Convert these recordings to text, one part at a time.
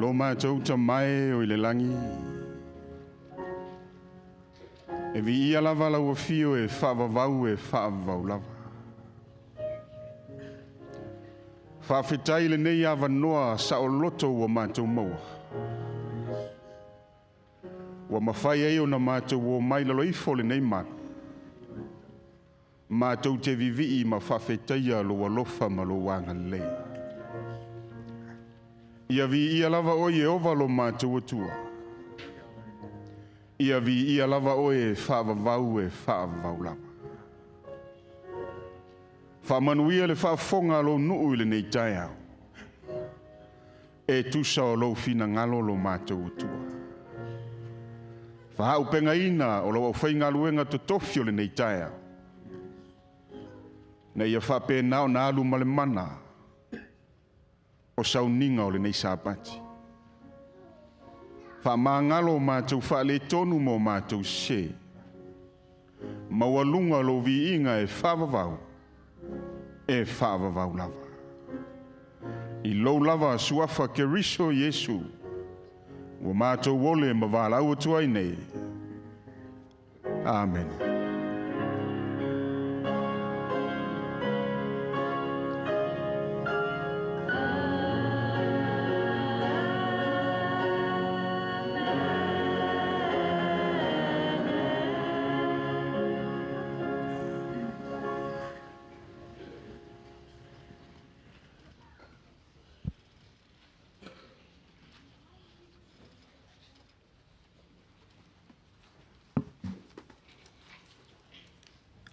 Lo mātou tamae o i le langi. E vi ia lava lau afio e whaavavau e whaavavau lava. Whaafetai le nei avanoa sa o loto ua mātou maua. Ua mawhai ai o na mātou o mai lalo ifo le nei malu. Mātou te vivii ma whaafetaia lo alofa ma lo wanga lei. Ia vi ia lava o Iehova lo mātou atua. Ia vi ia lava o e whaavavau e whaavavau lava. Whaamanuia le whaafonga lo nuu i le nei taeao. E tusa o lou finagalo lo mātou atua. Whahaupengaina o lau auwhaingaluenga totofi o le nei taeao. Na ia whapena o na alu ma le mana o sauninga o le nei sapati. Whaamangalo o mātou whaale tonu mo mātou se. Maualunga lo viinga e whaavavau. E whaavavau lava. I lou lava suafa Keriso Yesu. Ua mātou ole ma walau atu ai nei. Amen.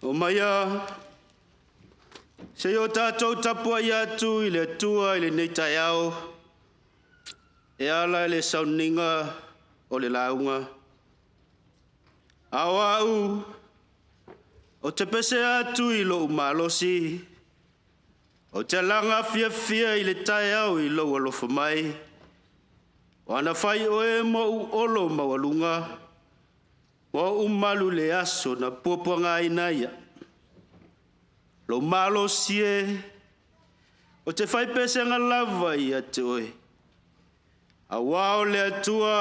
O maia, se o tātou tapua i atu i le atua i le nei taeao, e ala i le sauninga o le launga. Ao au, o te pese atu i lou malosi, o te langa fiafia i le taeao i lou alofa mai, o ana whai oe mo u olo maualunga, o umalu le aso na puapuanga aina ia. Lo malosi e, o te whai pesenga lava ia te oe. A wao le atua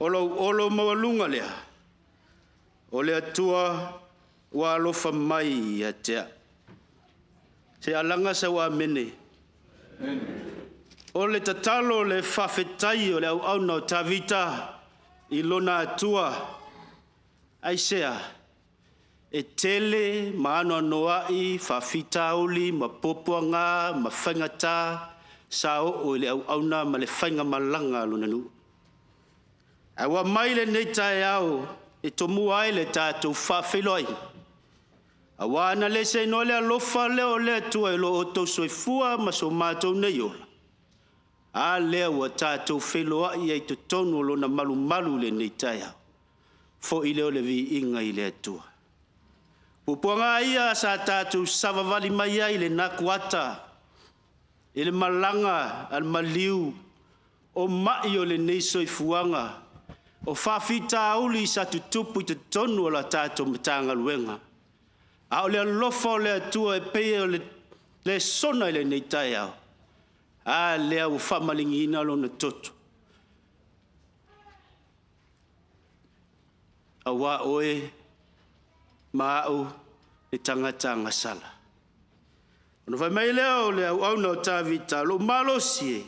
o lo olo maualunga lea. O le atua ua alofa mai ia tea. Se alanga sa ua mene. O le tatalo le whawhetai o le au auna o Tavita i lona atua. Aisea, e tele ma ano anoai, whawhitauli, ma popoanga, ma whaingata, sa o i le au auna ma le whainga malanga lona nu. Aua mai le nei taeao, e tomua ai le tātou whawheloi. Aua ana le se no le alofa leo le atua e lo o tau soifua ma so mātou nei ola. A lea ua tātou wheloai ai totonu o lona malumalu le nei taeao. Fo i leo le vi inga i le atua. Pupuanga ia sa tātou savavali mai ai le nakuata, i le malanga al maliu, o mai o le nei soifuanga, o whawhitauli sa tutupu i te tonu o la tātou matangaluenga. A o le alofa o le atua e peia o le sona i le nei taeao. A lea ua whamalingi lona toto. Awa oe, maau, le tangata ngasala. Ono whai mai leo le au auna o Tavita, lo malosi e,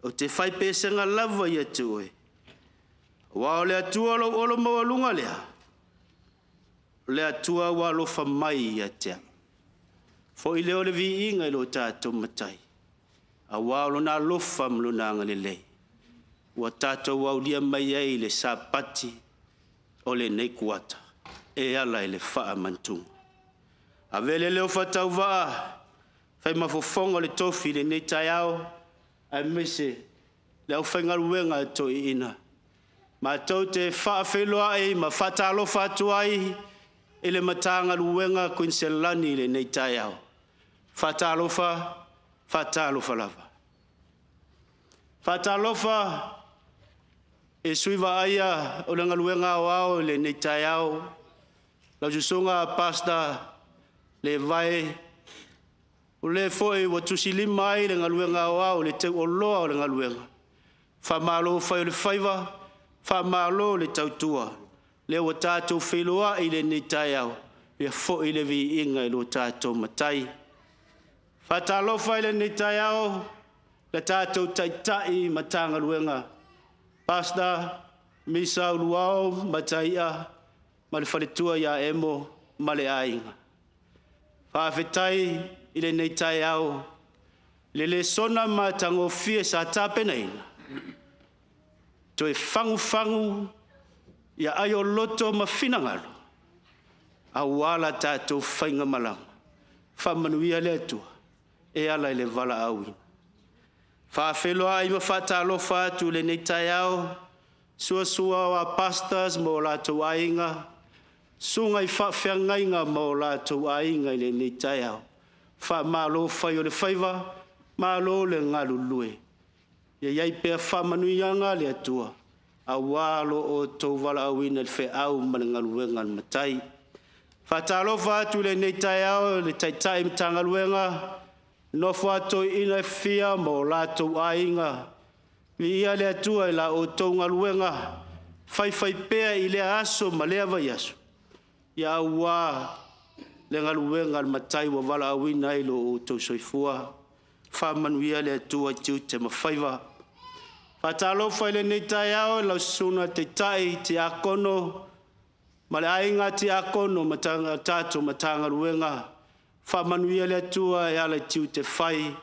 o te whai pesenga lava ia te oe. Wa o le atua lo olo maualunga lea, o le atua wa alofa mai ia tea. Fo i leo le viinga i lo tātou matai. A wa o lona alofa ma lona angalelei. Ua tātou aulia mai ai le sapati o le nei kuata, e ala i le whaamantunga. A vele leo whatau waa, whai mafofonga le tofi le nei taeao, ai mese le au whaingaluenga e toi ina. Mātou te whaawheloa ai ma whatalofa atu ai i le matangaluenga Quinselani le nei taeao. Whatalofa, whatalofa lava. Whatalofa e suiva aia o le ngaluenga o ao le nei taeao. Lau susunga pasta le vai o le foi ua tusilima ai le ngaluenga o ao le teu o loa o le ngaluenga. Faamalo fai o le faiva, faamalo le tautua, lea ua tatou feiloai i lenei taeao, ia foi le viiga i lo tatou Matai. Faatalofa i lenei taeao, le tatou Taitai Matagaluega, Pastor Misa Uluao Mataia ma le faletua ia Emo ma le aiga. Faafetai i lenei taeao, le lesona matagofie sa tapenaina, toe fagufagu ia aioloto ma finagalo, aua la tatou faigamalaga. Faamanuia le Atua e ala i le valaauina. Faafeiloai ma faatalofa atu i lenei taeao, suasua o a pastors ma o latou aiga, susuga i faafeagaiga ma o latou aiga i lenei taeao. Faamalo fai o le faiva, malo le galulue. Ia i ai pea faamanuiaga a le Atua aua lo outou valaauina i le feau ma le galuega a le Matai. Faatalofa atu i lenei taeao i le Taitai Matagaluega, nofo a toeaiina e fia ma o latou aiga, viia le Atua i la outou galuega faifaipea i lea aso ma lea vaiaso, ia aua le galuega a le Matai ua valaauina ai lo outou soifua. Faamanuia le Atua i tiute ma faiva. Faatalofa i lenei taeao i lau Susuga i le Taitai Tiakono ma le aiga Tiakono ma tatou Matagaluega, faamanuia le Atua e ala i tiute fai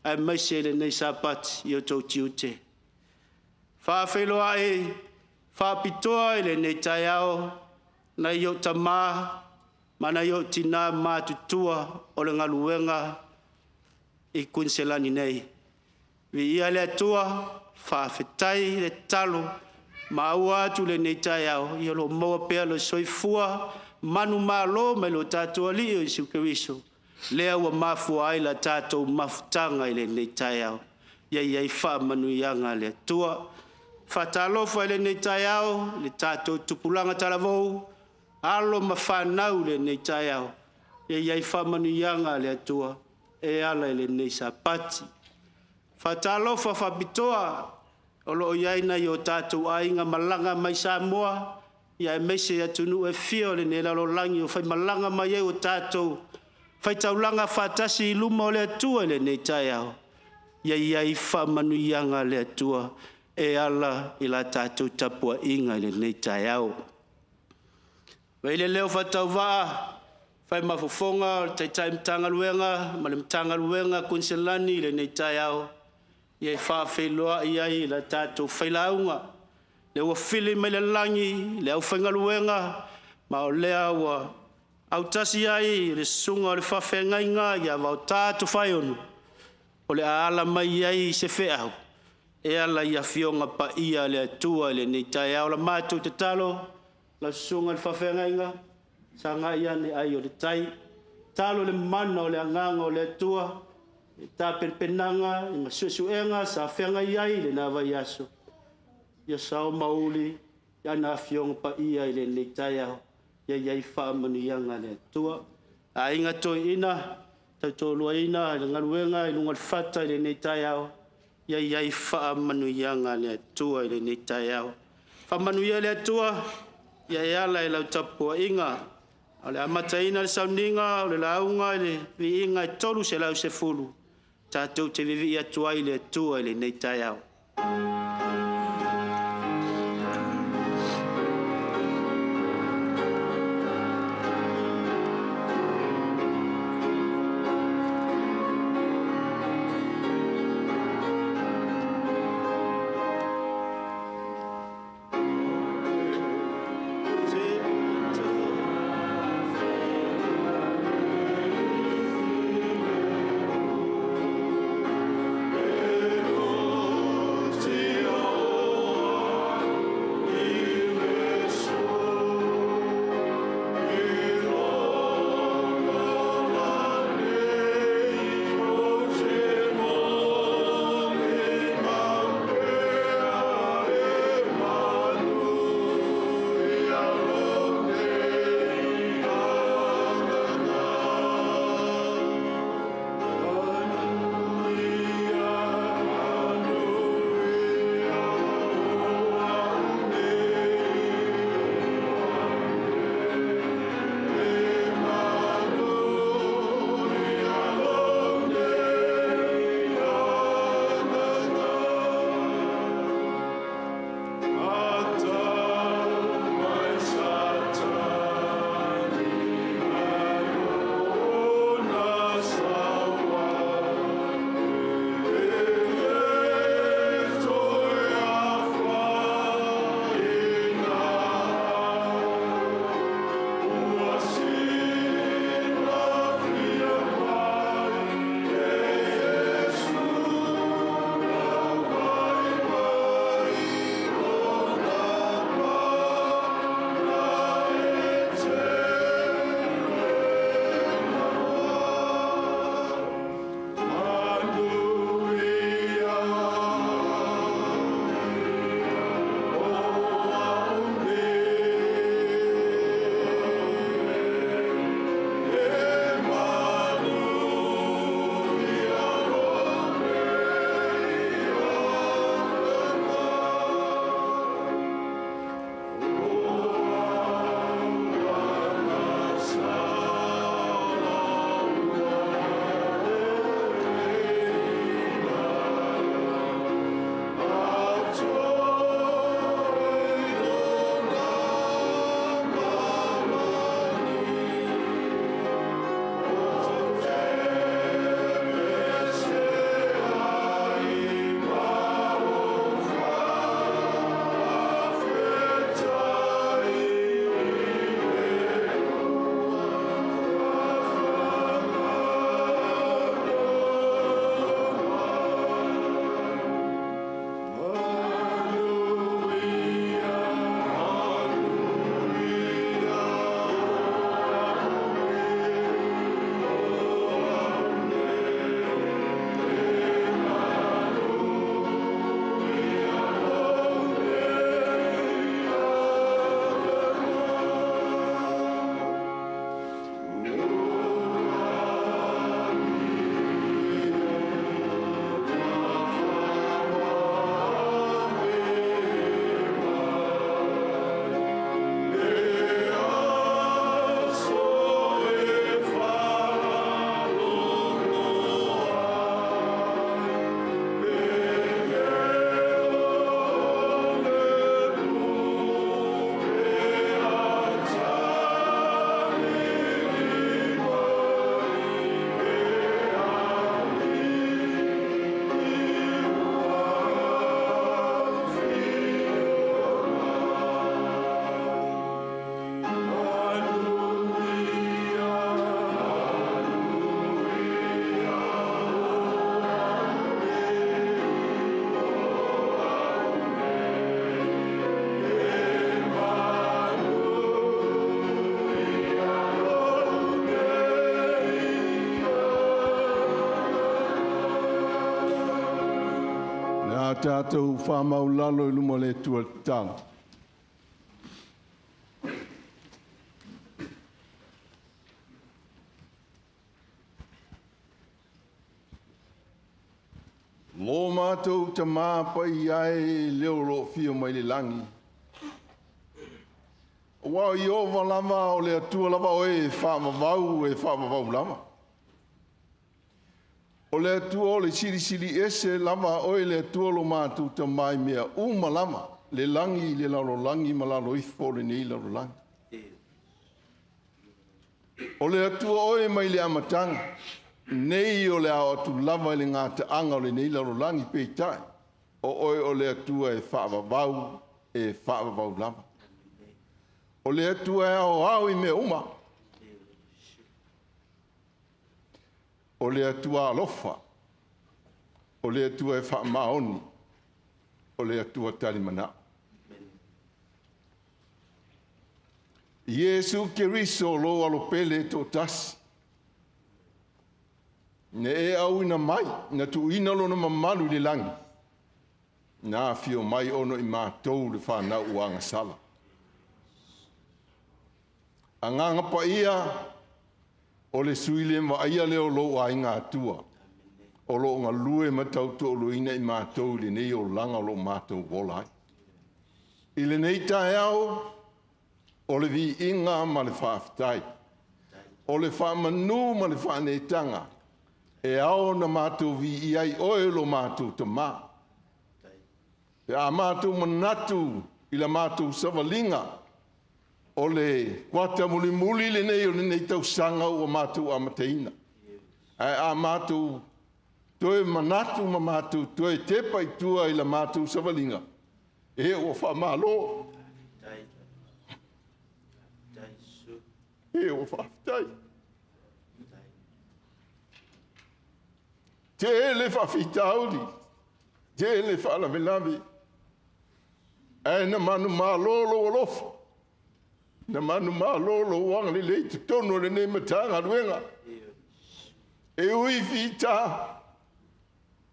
aemaise lenei Sapati i outou tiute. Faafeiloai faapitoa i lenei taeao nai ou tama ma nai ou tina matutua o le galuega i Kuiniselani nei. Viia le Atua, faafetai le tatalo, maua atu lenei taeao, ia o lo o maua pea le soifua manumalo mai lo tatou Alii o Iesu Keriso, lea ua mafua ai la tatou mafutaga i lenei taeao. Ia i ai faamanuiaga a le Atua. Faatalofa i lenei taeao i le tatou tupulaga talavou, alo ma fanau i lenei taeao, ia i ai faamanuiaga a le Atua e ala i lenei Sapati. Faatalofa faapitoa o lo o i ai nai o tatou aiga malaga mai Samoa, ia aemaise atunuu e fia o lenei lalolagi o faimalaga mai ai o tatou faitaulaga faatasi i luma o le Atua i lenei taeao, ia i ai faamanuiaga a le Atua e ala i la tatou tapuaiga i lenei taeao. Vai le leo faatauvaa, fai mafofoga o le Taitai Matagaluega ma le Matagaluega Kuiniselani i lenei taeao, ia e faafeiloai ai la tatou failauga, le ua fili mai le lagi le aufaigaluega, ma o lea ua autasi ai le susuga o le faafeagaiga ia Vaota Tofaeono, o le a ala mai ai se feau e ala i Afioga Paia a le Atua i lenei taeao. La matou tatalo, lau susuga i le faafeagaiga, sagai ane ai o le tai, talo le mana o le agaga o le Atua, i tapenapenaga ma suesuega sa feagai ai i lena vaiaso, ia sao ma uli i ana Afioga Paia i lenei taeao, ia i ai faamanuiaga a le Atua. Aiga toeaina, tautoaluaina i le galuega i luga o le fata i lenei taeao, ia i ai faamanuiaga a le Atua i lenei taeao. Faamanuia le Atua ia e ala i lau tapuaiga. O le amataina o le sauniga o le lauga i le viiga e 310, tatou te vivii atu ai i le Atua i lenei taeao. a tātou whāmaulalo i luma le tua tatalo. Lō mātou ta māpai ai leo lo fia mai le langi. Ua i ova lava o le atua lava o e whaamavau e whaamavau lava. O le atua o le silisili ese lava o e le atua lo mātou ta mai mea uma lava. Le langi le lalo langi ma lalo ifo le nei lalo langi. O le atua oe mai le amatanga. Nei o le ao atu lava i le ngā anga o le nei lalo langi peitai. O oe o le atua e whaavavau lava. O le atua e ao au i mea uma. O le atua alofa. O le atua e whaamaoni. O le atua talimana. Iesu Keriso lo alopele tō tasi. Ne e au ina mai, na tu ina lona mamalu le langi. Nā fio mai ono i mātou le whanau uanga sala. A nganga pa ia, o le suile mwa aia leo lo a inga atua. O lo ngā lue matau tō lo ina i mātou le nei o langa o lo mātou wola ai. I le nei tae au, o le vi inga ma le whaaftai. O le whaamanu ma le whaanetanga. E ao na mātou vi i ai oe lo mātou ta mā. Pe a mātou manatu i la mātou savalinga o le kuata muli muli le nei o le nei tausanga ua mātou a mateina. Ae a mātou toe manatu ma mātou toe tepa i tua i la mātou savalinga. E ua whaamalo. E ua whaaftai. Te le whawhitauri, te le whaalavelave, ai na manu mālolo alofa, na manu mālolo wanga le lei te tono le nei matanga luenga. E ui whita,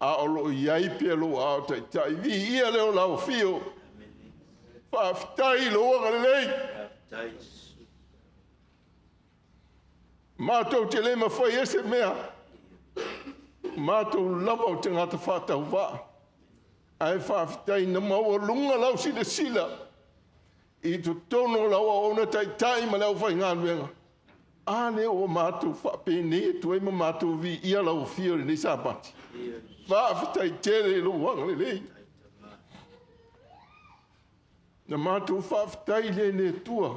a olo iai pia lo ao tai tai, vi ia leo lau fio, whawhitai lo wanga le lei. Mātou te le mawhai ese mea, mātou lava o te ngata whātau wā. Ai whawhitai na maua lunga lau sila sila. I to tono lau a ona taitai ma lau whai ngā luenga. A le o mātou whapene e tuai ma mātou vi ia lau fio le nei sāpati. Whawhitai tere lo wanga le lei. Na mātou whawhitai le ne tua.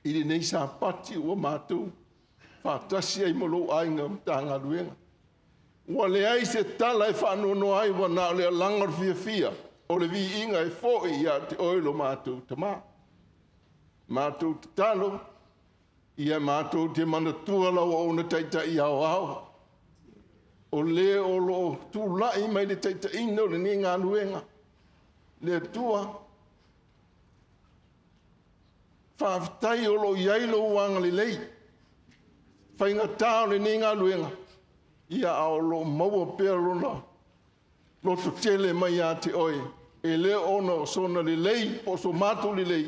I le nei sāpati o mātou whātasi ai mo lo ainga mta ngā luenga. Ua le ai se tala e whaanono ai wa nā o le alanga o fia fia. O le vi inga e fo i a te oilo mātou tamā. Mātou te talo, ia mātou te manatua lau o ona taitai ao ao. O le o lo tūlai mai le taitaina o le ni ngā luenga. Le atua, whaaftai o lo iai lo uanga le lei. Whainga tā o le ni ngā luenga. Ia ao lo maua pea lona, loto tele mai a te oe. E le ona o sona le lei, po so mātou le lei.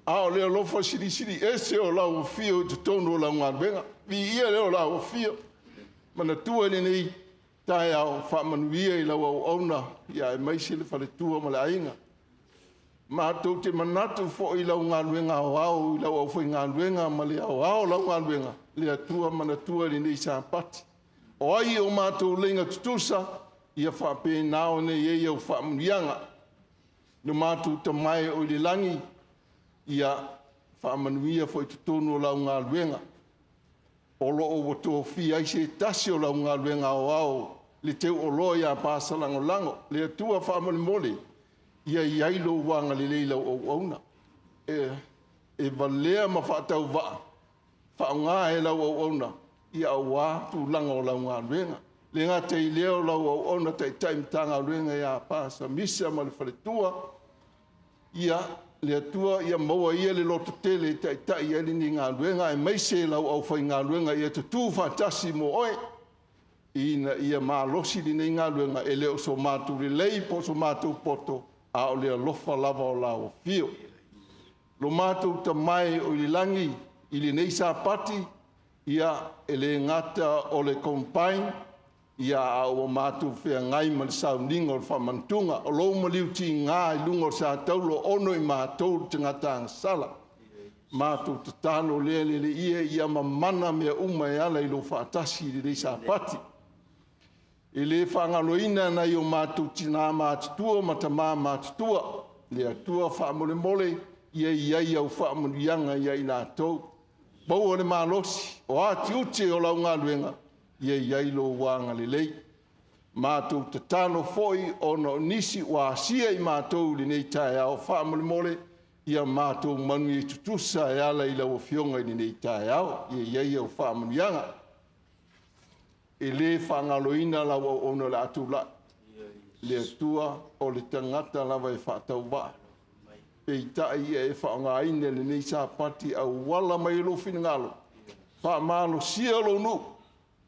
A o le alofa silisili ese o lau fio i te tonu o lau ngā. Vi ia le o lau fio. Manatua le nei, tae ao whaamanuia i lau au auna, ia e maisi le whaletua ma le ainga. Mātou te manatu fo i lau ngā luenga au au, i lau au whai ngā luenga ma le au au lau ngā luenga. Le atua manatua le nei sāpati. O ai o mātou lenga tutusa, ia whapēnao nei e ia o whaamunianga. No mātou ta mai o i le langi, ia whaamanuia fo i te tonu o lau ngā luenga. O lo o wato fi ai se tasi o lau ngā luenga o ao, le teu o loa ia pāsa lango lango, le atua whaamolemole, ia i ai lo wanga le leila o auna. E valea ma whaatau waa, whaonga e lau au auna, ia au wā tūlanga o lau ngā luenga. Le ngā te i leo lau au auna te tai mtanga luenga ia pāsa misa ma le whaletua, ia le atua ia maua ia le loto tele tai tai ia ni ngā luenga e meise lau au whai ngā luenga ia te tū whātasi mo oe. ina ia malosi lenei galuega, e le o so matou lelei po o so matou poto, a o le alofa lava o lau afio. Lo matou tamae o i le lagi i lenei Sapati, ia e le gata o le combine, ia a ua matou feagai ma le sauniga o le faamanatuga. O lou maliu tiga i luga o le satauro ono i matou le tagata agasala. Matou tatalo lea le Alii e, ia mamana mea uma e ala i lou faatasi i lenei Sapati. E le faagaloina nai o matou tina matutua ma tama matutua, le Atua faamolemole, ia i ai au faamanuiaga ia i latou. Maua le malosi, o a tiute o lau galuega, ia i ai lou agalelei. Matou tatalo foi ona o nisi ua asia i matou i lenei taeao, faamolemole, ia matou manuia tutusa e ala i lau Afioga i lenei taeao, ia i ai au faamanuiaga. E le faagaloina lau auauna o le a tulai, le Atua o le tagata lava e faatauvaa. Peitai ia e faaaogaina lenei Sapati auala mai lou finagalo, faamalosia lou nuu,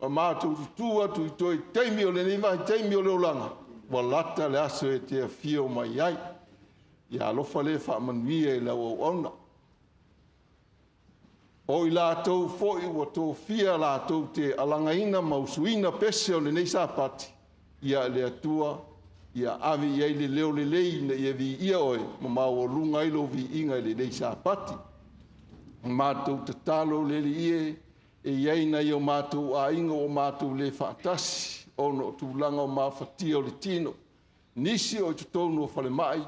ma matou tutu atu i toe taimi o lenei vaitaimi o le olaga, ua lata le aso e te afio mai ai. Ia alofa le faamanuia i lau auauna. O i latou foi ua tofia latou te alagaina ma usuina pese o lenei Sapati, ia le Atua, ia ave i ai le leo lelei ina ia viia oe, ma maualuga ai lou viiga i lenei Sapati. Matou tatalo le Alii e, e i ai nai o matou aiga ua matou le faatasi, ona o tulaga o mafatia o le tino, nisi o i totonu o falemai,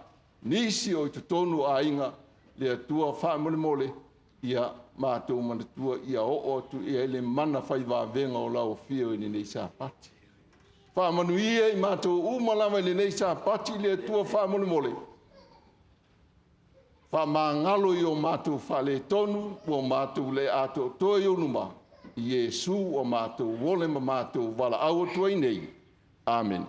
nisi o i totonu o aiga, le Atua faamolemole, ia matou manatua ia oo atu i ai le mana fai vavega o lau afio i lenei Sapati. Faamanuia i matou uma lava i lenei Sapati, le Atua faamolemole, faamagalo i o matou faaletonu, ua matou le atoatoa i ou luma, i Iesu ua matou ole ma matou valaau atu ai nei. Amen.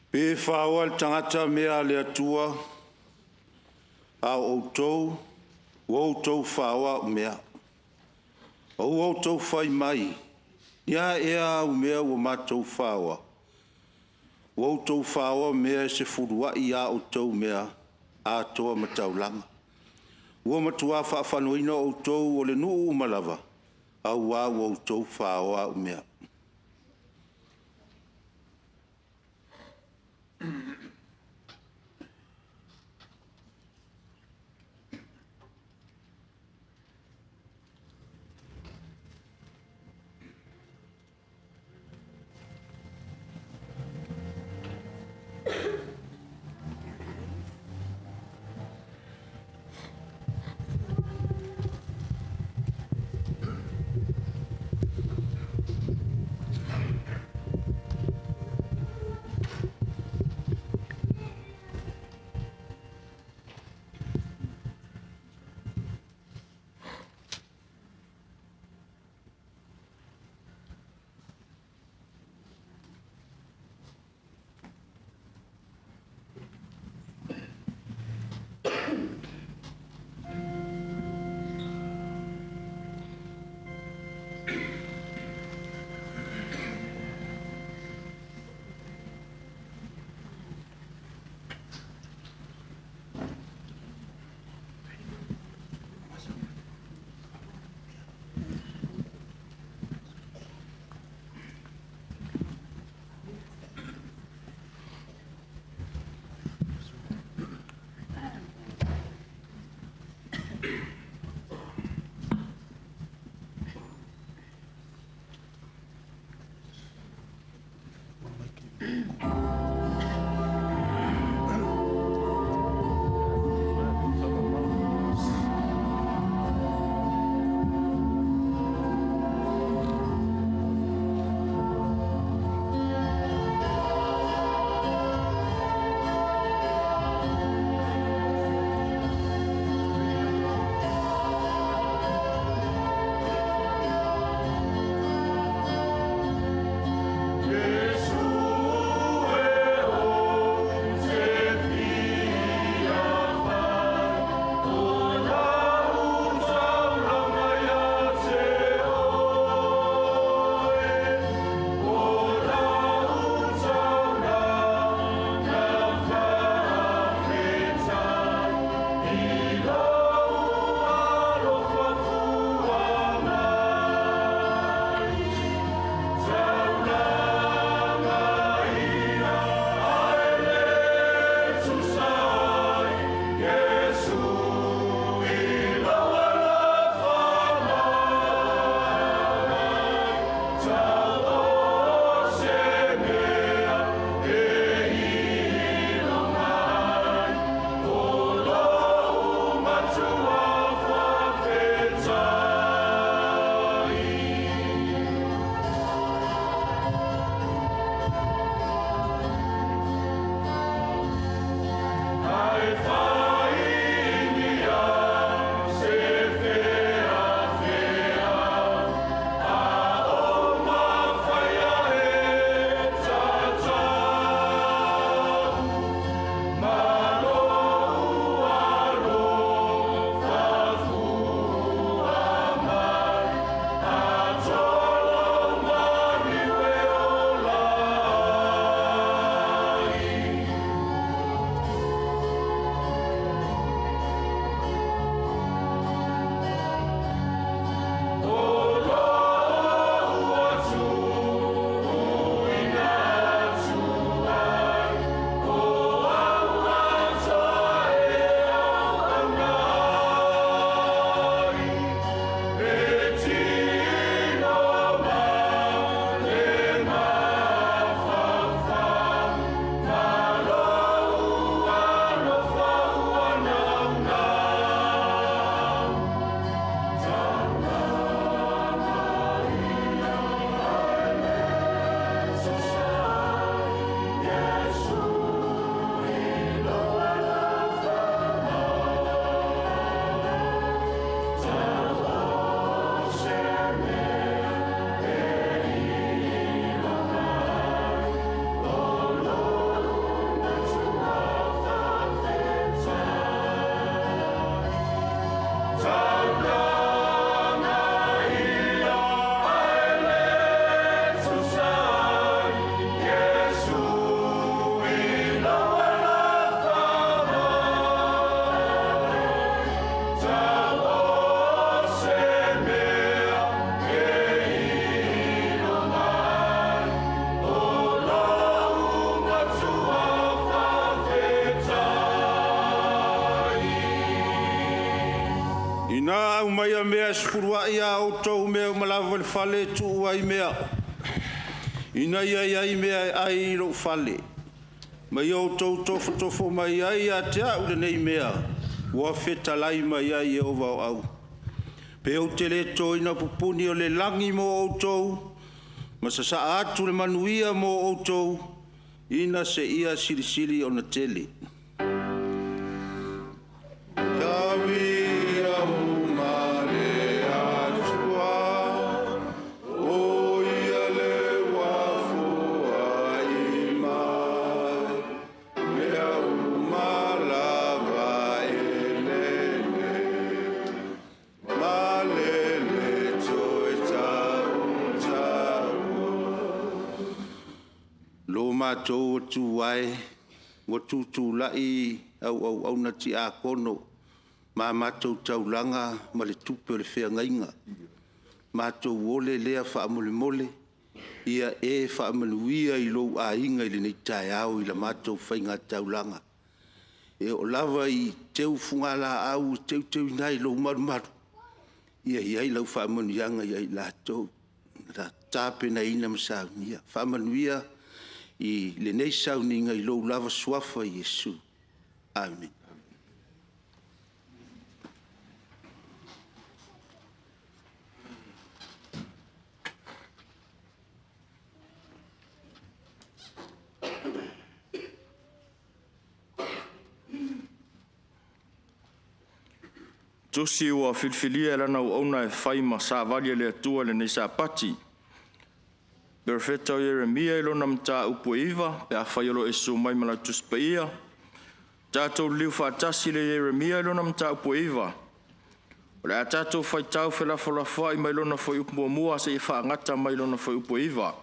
Pe faoa le tagata mea a le Atua, a o outou, ua outou faoa au mea. O ua outou fai mai, ia ea au mea ua matou faoa. Ua outou faoa mea e sefuluai a outou mea atoa ma taulaga. Ua matua faafanoina outou o le nuu uma lava, auā ua outou faoa au mea. Aumaia mea sefulua'i a outou mea uma lava i le fale e tuu ai mea, ina ia i ai mea e ai i lou fale. Ma ia outou tofotofo mai ai ia te a'u lenei mea, ua fetalai mai ai Ieova o au. Pe ou te lē toina pupuni o le lagi mo outou, ma sasaa atu le manuia mo outou, ina seia silisili ona tele. Tauia uma le Atua, o ia le ua foai mai, mea uma lava e lelei, ma le lē toe tautaua. Lo matou atu ai, ua tutulai au auauna tiakono ma matou taulaga ma le tupe o le feagaiga. Matou ole lea faamolemole, ia e faamanuia i lou aiga i lenei taeao i la matou faigataulaga. E oo lava i teu fugalaau e teuteuina ai lou malumalu, ia i ai lau faamanuiaga ia i latou na tapenaina ma saunia. Faamanuia i lenei sauniga i lou lava suafa Iesu. Amene. Tusi ua filifilia e lana auauna e fai ma savali e le Atua i lenei Sapati. Perofeta o Ieremia i lona mataupu e 9, pe afai o lo o e susu mai ma lau Tusi Paia. Tatou liliu faatasi le Ieremia i lona mataupu e 9. O le a tatou faitau felafolafoai mai lona fuaiupu muamua seia faagata mai lona fuaiupu e 9.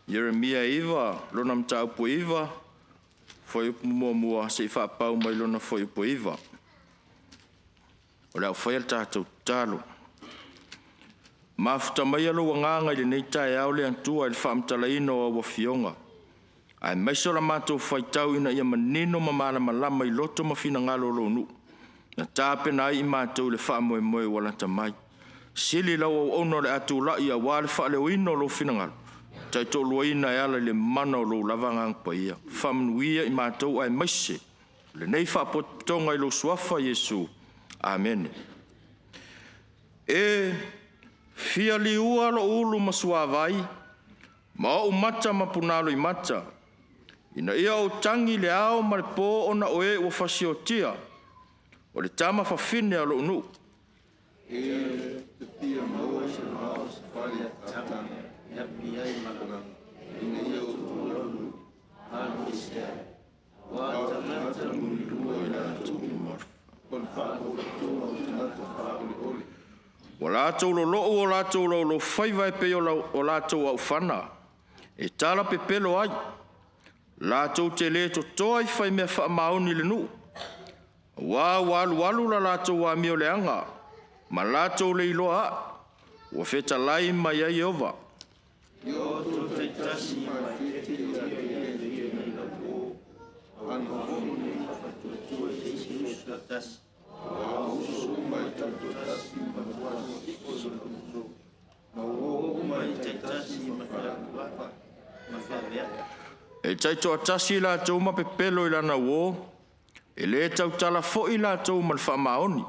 Ieremia 9, lona mataupu e 9, fuaiupu muamua seia faapau mai lona fuaiupu e 9. O le a faia le tatou tatalo. Mafuta maia lou agaga i lenei taeao le Atua i le faamatalaina o au afioga, aemaise o la matou faitau ina ia manino ma malamalama i loto ma finagalo o lou nuu, na tapena ai i matou i le faamoemoe ua lata mai. Sili lau auauna o le a tulai aua le faaleoina o lou finagalo, taitoaluaina e ala i le mana o lou lava Agaga Paia. Faamanuia i matou aemaise lenei faapotopotoga i lou suafa Iesu. Amene. E fia liua lou ulu ma suavai, ma ou mata ma punaloimata, ina ia ou tagi i le ao ma le po ona o e ua fasiotia, o le tama fafine a lou nuu. E te fia maua se vao se fale ataga E api ai malaga. Ina ia ou tulalu Alu i sea. Ua tagata mulilua i latou o le faapotopotoga o tagata faaoleole. Ua latou lolou o latou laulofaiva e pei o latou aufana, e tala pepelo ai, latou te lē totoa i faimea faamaoni i le nuu, auā ua alualu la latou amioleaga, ma latou le iloa aʻu, ua fetalai mai ai Ieova. Ia outou taitasi ma fete ia te ia e nei laupo ana foi nei faatuatua i se isi usu tasi. Ua uso uma i taitoatasi ma tuasi'i o lona uso ma uo uma i taitasi ma fealuai ma feaveai. E taitoatasi latou ma pepelo i lana uō, e lē tautala foi latou ma le faamaoni.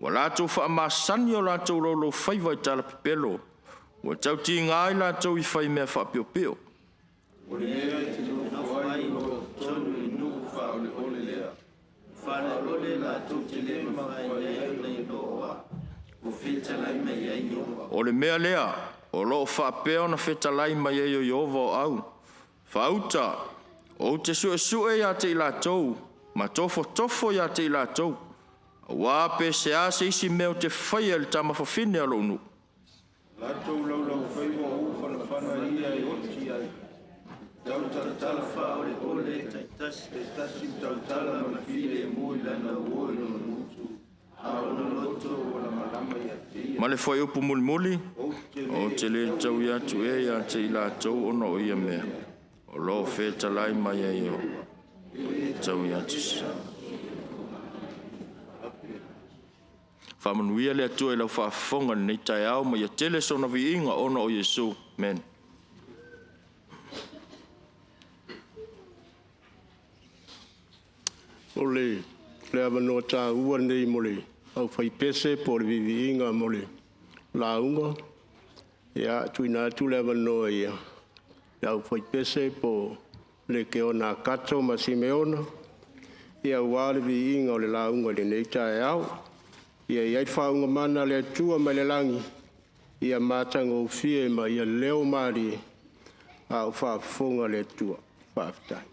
Ua latou faamasani o latou laulaufaiva i tala pepelo, ua tautigā i latou i faimea faapiopio. O le mea e te nofo ai o loo totonu i nuu faaoleole lea. Faleole latou te le mafai ai ona iloa ua fetalai mai ai Ieova. O le mea lea, o loo faapea ona fetalai mai ai o Ieova o au, faauta, ou te suesue ia te i latou, ma tofotofo ia te i latou, auā pe se a se isi mea ou te faia i le tama fafine a lou nuu. Latou laulaufaiva o ufanafana ia e oti ai. Tautalatala faaoleole taitasi taitasi tautala ma le filemu i lana uo i lona gutu, a o lona loto ua lamalama ia te ia. Ma le fuaiupu mulimuli, Ou te ou te lē taui atu ea ia te i latou ona o ia mea, o loo fetalai mai ai o taui atu. Faamanuia le Atua i lau faafofoga i lenei taeao ma ia tele sona viiga ona o Iesu. Amen. O le avanoa taua lenei mo le aufaipese po o le viiviiga mo le lauga. Ia, tuuina atu le avanoa i le aufaipese po o Lekeona Akato ma Simeona, ia aua le viiga o le lauga i lenei taeao. Ia i ai le faauuga mana a le Atua mai le lagi, ia matagofie ma ia leo malie a o faafofoga le Atua. Faafetai.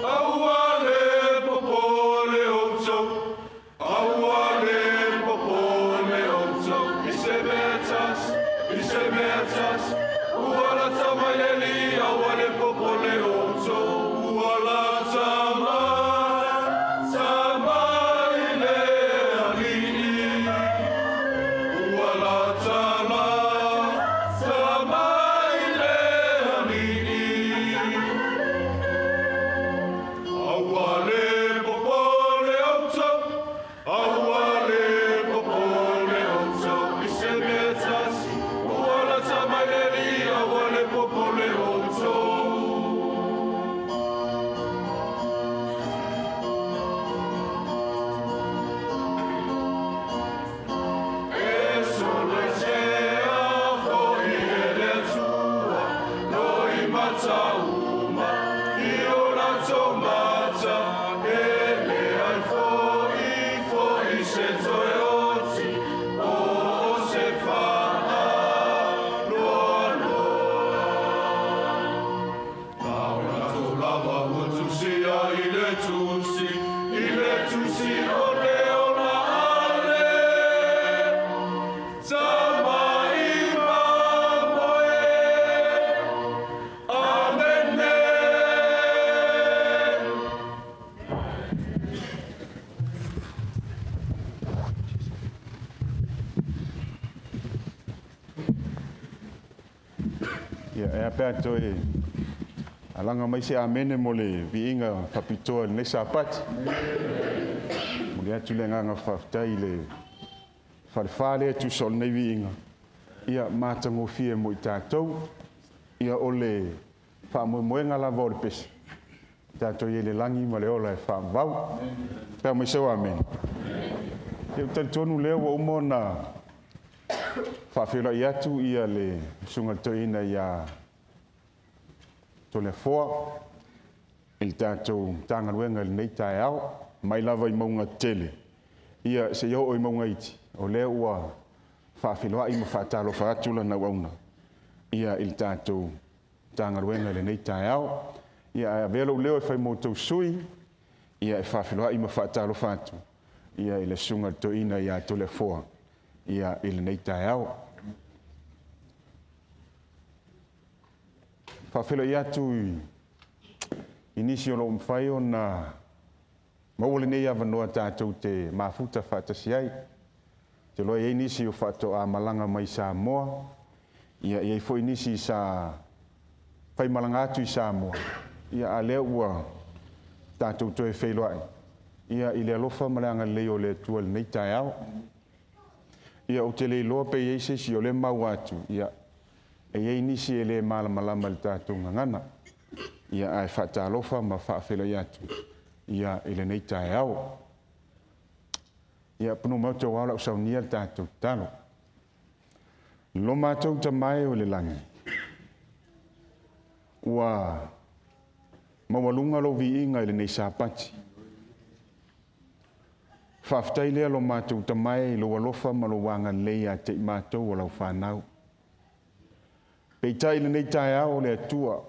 Aua le Ia, e apea toe alanga mai se amene mo le viiga faapitoa i lenei Sapati. Mo le atu le agaga faafetai i le falefā lea tusa o lenei viiga. Ia, matagofie mo i tatou. Ia, o le faamoemoega lava o le pese. Tatou i le lagi ma le ola e faavavau. Pea mai seu amene. Ia, ou talitonu lea ua uma ona faafeiloai atu ia le susuga i le toeaina ia Toleafoa i le tatou Matagaluega i lenei taeao, mai lava i mauga tele, ia seia oo i mauga iti, o lea ua faafeiloai ma faatalofa atu lana auauna ia i le tatou Matagaluega i lenei taeao. Ia, ae avea lou leo e fai mo outou sui, ia e faafeiloai ma faatalofa atu ia i le susuga i le toeaina ia Toleafoa ia i lenei taeao. Faafeiloai atu i nisi o lo o mafai ona maua lenei avanoa tatou te mafuta faatasi ai. Te loa i ai nisi o faatoa malaga mai Samoa, ia i ai foi nisi sa faimalaga atu i Samoa, ia a lea ua tatou toe feiloai, ia i le alofa ma le agalelei o le Atua i lenei taeao. Ia ou te le iloa pe i ai se isi o lea maua atu, ia e i ai nisi e le malamalama i le tatou gagana. Ia ae faatalofa ma faafeiloai atu ia i lenei taeao. Ia punu mau te wau lau saunia le tatou tatalo. Lo matou tamae o le lagi, ua maualuga lou viiga i lenei Sapati. Faafetai lea lo matou tamae i lou alofa ma lou agalelei ia te i matou o lau fanau. Peitai i lenei taeao o le Atua,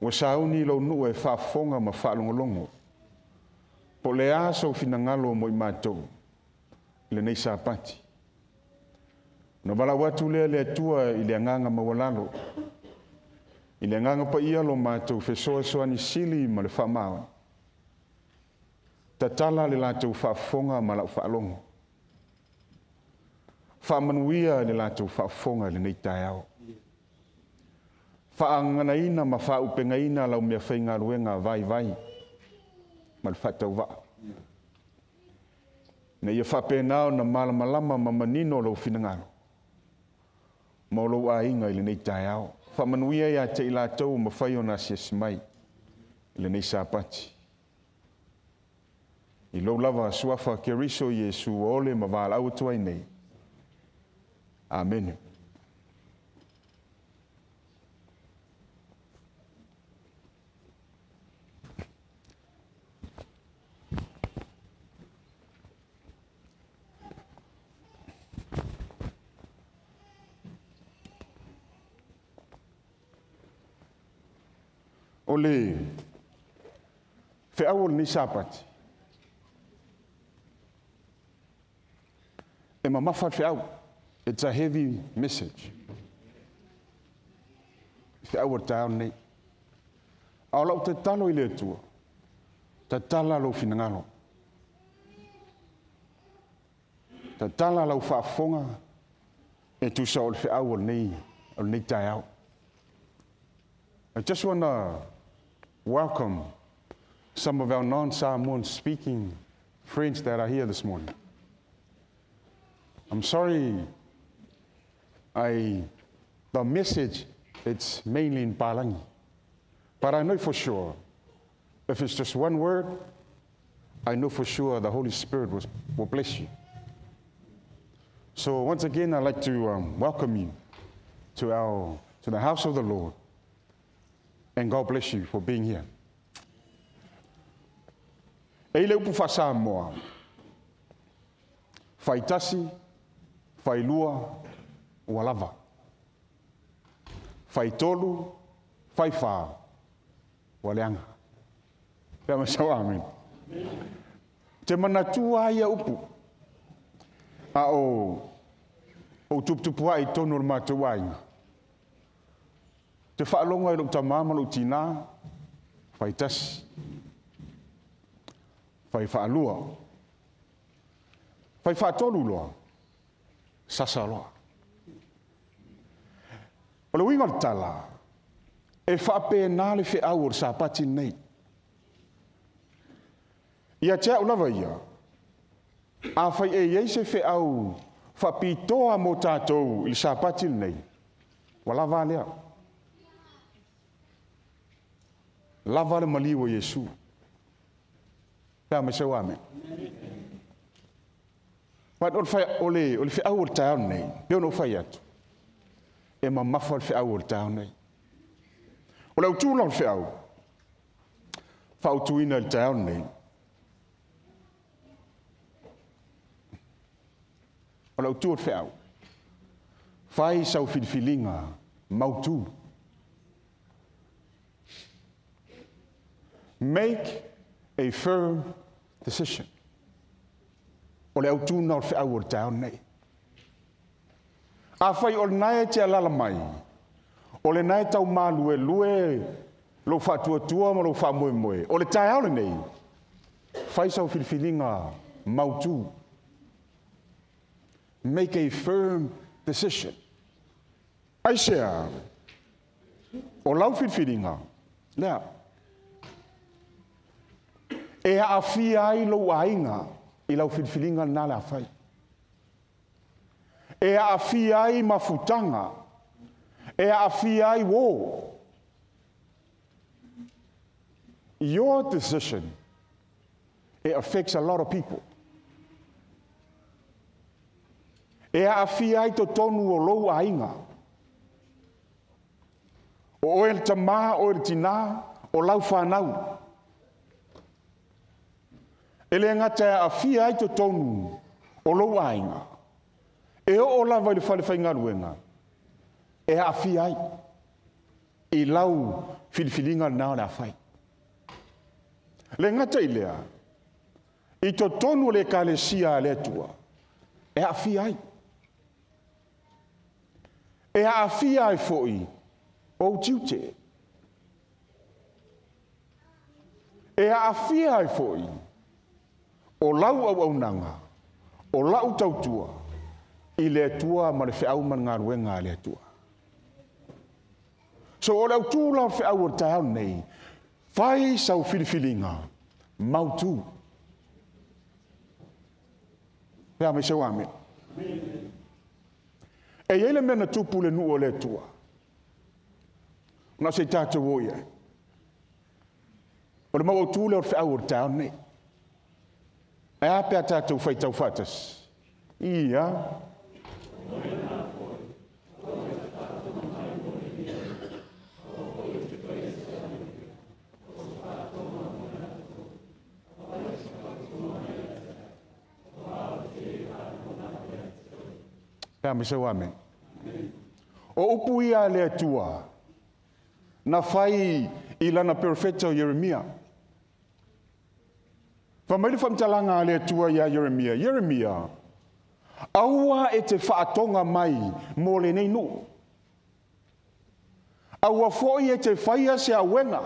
ua sauni lou nuu e faafofoga ma faalogologo. Po o le a sou finagalo mo i matou i lenei Sapati. Na valaau atu lea le Atua i le agaga maualalo, i le agaga paia lo matou fesoasoani sili ma le faamaoni. Tatala le latou faafofoga ma lau faalogo. Faamanuia le latou faafofoga i lenei taeao. Faagaganaina ma faaupegaina lau mea faigaluega vaivai ma le faatauvaa. Ina ia faapena ona malamalama ma manino lou finagalo ma lou aiga i lenei taeao. Faamanuia ia te i latou mafai ona asiasi mai i lenei Sapati. I lou lava suafa Keriso Iesu ua ole ma valaau atu ai nei. Amene. O le feau o lenei Sapati, e mamafa le feau. It's a heavy message. Feau o le taeao lenei. A o lau tatalo i le Atua, tatala lou finagalo. Tatala lau faafofoga e tusa o le feau o lenei taeao. I just want to welcome some of our non-Samoan speaking friends that are here this morning. I'm sorry, the message, it's mainly in Palangi. But I know for sure, if it's just one word, I know for sure the Holy Spirit will bless you. So once again, I'd like to welcome you to the house of the Lord. And God bless you for being here. E i le upu faa-Samoa, faitasi, failua, ua lava. Faitolu, faifā, ua leaga. Pea ma sau amen. Te manatua ai ia upu. A o tuputupu ai tonu o le matou aiga. Te whaalonga i lou tamā ma lou tinā, faitasi, fai whaalua, fai whaatolu loa, sasa loa. O le uiga o le tala, e whaapena le feau o le Sapati nei. Ia te au lava ia, a fai e iai se feau whaapitoa mo tātou i le Sapati nei, ua lava lea. Lava le maliu o Iesu. Pea mai seu amen. But o le feau o le taeao nei, pe ono fai atu, e mamafa le feau o le taeao nei. O le autu la o le feau, faautuina i le taeao nei. O le autu o le feau, fai sau filifiliga mautu. Make a firm decision. O le autuna o le feau o le taeao nei. A fai o le nae te alala mai, o le nae tau malue lue, lou faatuatua ma lou faamoemoe. O le taeao lenei, fai sau filifiliga mautu. Make a firm decision. Aisea, o lau filifiliga, lea, e aafia ai lou aiga i lau filifiliga lena le afai. E aafia ai mafutaga, e aafia ai uō. Your decision, it affects a lot of people. E aafia ai totonu o lou aiga. O oe le tamā, o le tinā, o lau whanau. E le ngata e aafia ai totonu o lou aiga. E o lava i le whale whaingaluenga. E aafia ai i lau filifiliga lena o le afai. Le ngata i lea, i totonu o le ekalesia a le Atua, e aafia ai. E aafia ai foi o tiute. E aafia ai foi o lau au aunaga, o lau tautua, i le Atua ma le feau ma le galuega a le Atua. So o le autu la o le feau o le taeao nei, fai sau filifiliga, mautu. Pea mai seu amen. E iai le mea na tupu le nuu o le Atua. Na se tātou o ia. O le mau autu lea o le feau o le taeao nei. E a pea tātou whaitau whaatas. Ia. Pea mai seu amen. O upu ia le Atua, na whai i lana perfecto o Jeremia. Fa mai le whamtalanga a le Atua ia Jeremia. Jeremia, aua e te whaatonga mai mō le nei nuu. Aua foi e te whaia se awenga.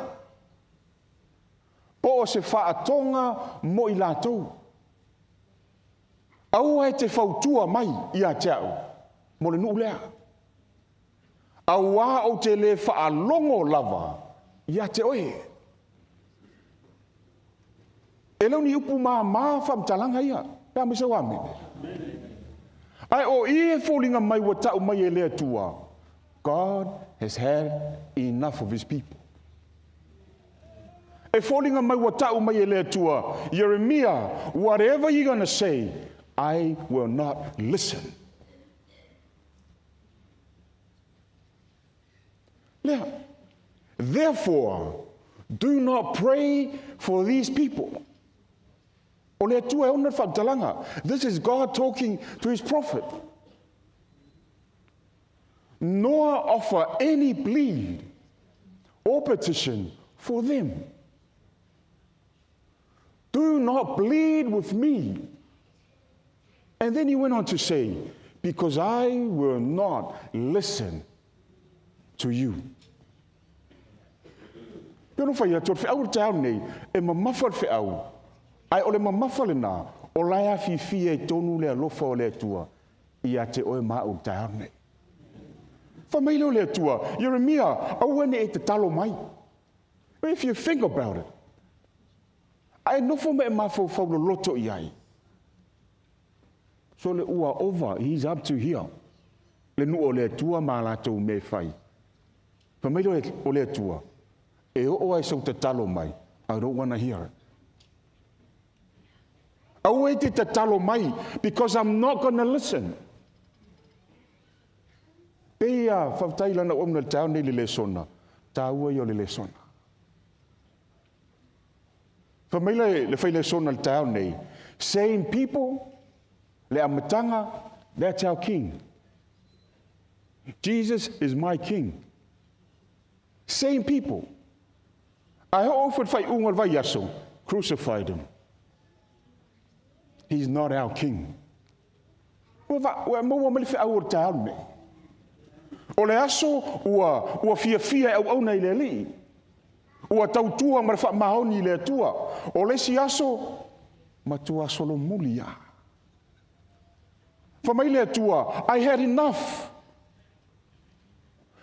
Po o se whaatonga mo i lātou. Aua e te fautua mai ia te au mō le nuu lea. Aua o te le whaalongo lava ia te oe. E leo ni upu mā mā whamtalanga ia. Pea mai sau amen. Ai o i e fōlinga mai wa tau mai e le Atua. God has had enough of his people. E fōlinga mai wa tau mai e le Atua. Jeremiah, whatever you're going to say, I will not listen. Lea. Therefore, do not pray for these people. O le Atua e ona le faamatalaga. This is God talking to his prophet. Nor offer any plea or petition for them. Do not plead with me. And then he went on to say, because I will not listen to you. Pe no whai atu, o le taeao nei, e mamafa le feau, ai o le mamafa le nā, o lai a fifi e tonu le alofa o le Atua, i a te oe ma o le taeao nei. Fa mai leo le Atua, Jeremia, aua ne e te talo mai. But if you think about it, ai nofo me e mafau loloto i ai. So le ua over, he's up to here. Le nu o le Atua ma latou me fai. Fa mai leo o le Atua, e o ai sau tatalo mai, I don't want to hear it. Aua e te tatalo mai, because I'm not going to listen. Pe ia, whautai lana omna le tau nei le lesona. Tāua i o le lesona. Fa mai le whai lesona le tau nei. Same people, le amatanga, that's our king. Jesus is my king. Same people. I offered whai unga le vai aso, crucified him. He's not our king. Ua maua mai le whai o tau nei. O le aso ua fia fia e au auna i le alii. Ua tautua ma le wha maoni i le atua. O le si aso, matua solomuli ia. Fa mai le atua, I had enough.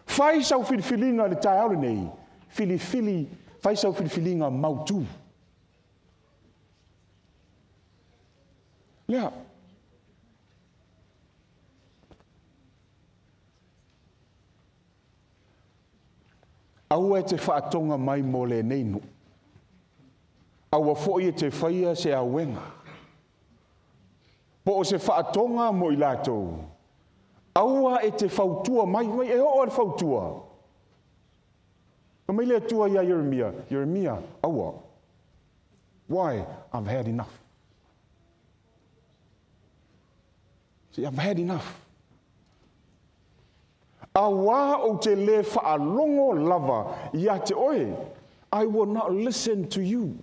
Fai sau filifilinga le taeao lenei. Filifili, fai sau filifilinga mautu. Lea. Aua e te whaatonga mai mo le neinu. Aua foi e te whaia se awenga. Po o se whaatonga mo i lātou. Aua e te fautua mai, mai e o le fautua. Ka mai le atua ia Jeremia, Jeremia, aua. Why? I've had enough. See, I've had enough. Awa o te le whaalongo lava ia te oe. I will not listen to you.